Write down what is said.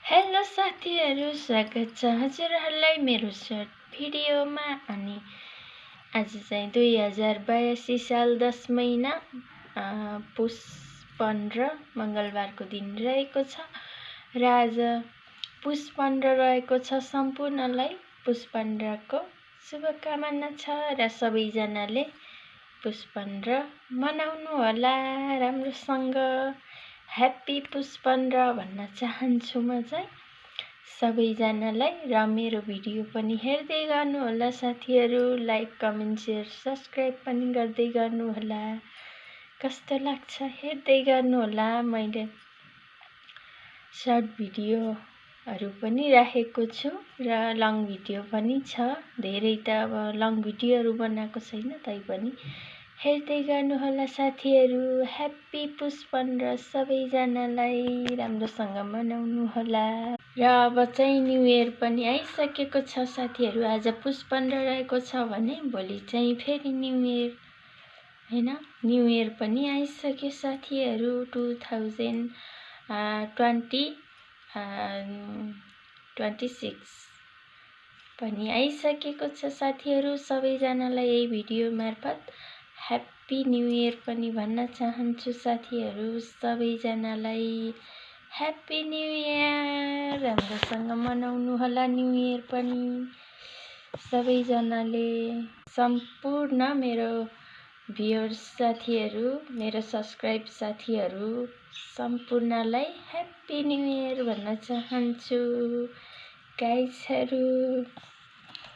Hello साथीहरू, स्वागत छ हजुरहरूलाई मेरो सर्ट भिडियोमा। अनि आज चाहिँ 2082 साल 10 महिना पुस 15 मङ्गलबारको दिन रहेको छ र आज पुस 15 रहेको छ। सम्पूर्णलाई पुस 15को शुभकामना छ र सबैजनाले पुस 15 मनाउनु होला राम्रोसँग। ह्याप्पी पुस 15 भन्न चाहन्छु म चाहिँ सबैजनालाई। र मेरो भिडियो पनि हेर्दै गर्नु होला साथीहरू। लाइक, कमेन्ट, सेयर, सब्स्क्राइब पनि गर्दै गर्नु होला। कस्तो लाग्छ हेर्दै गर्नु होला। मैले सर्ट भिडियोहरू पनि राखेको छु र लङ भिडियो पनि छ। धेरै त अब लङ भिडियोहरू बनाएको छैन, तैपनि हेर्दै गर्नु होला साथीहरू। ह्याप्पी पुस 15 सबैजनालाई राम्रोसँग मनाउनु होला। र अब चाहिँ न्यू इयर पनि आइसकेको छ साथीहरू। आज पुस 15 रहेको छ भने भोलि चाहिँ फेरि न्यू इयर हैन। न्यू इयर पनि आइसक्यो साथीहरू। 2026 पनि आइसकेको छ साथीहरू। सबैजनालाई यही भिडियो मार्फत ह्याप्पी न्यू इयर पनि भन्न चाहन्छु साथीहरू। सबैजनालाई ह्याप्पी न्यू इयर। राम्रोसँग मनाउनु होला न्यू इयर पनि सबैजनाले। सम्पूर्ण मेरो भ्युअर्स साथीहरू, मेरो सब्स्क्राइब साथीहरू सम्पूर्णलाई ह्याप्पी न्यू इयर भन्न चाहन्छु गाइजहरू।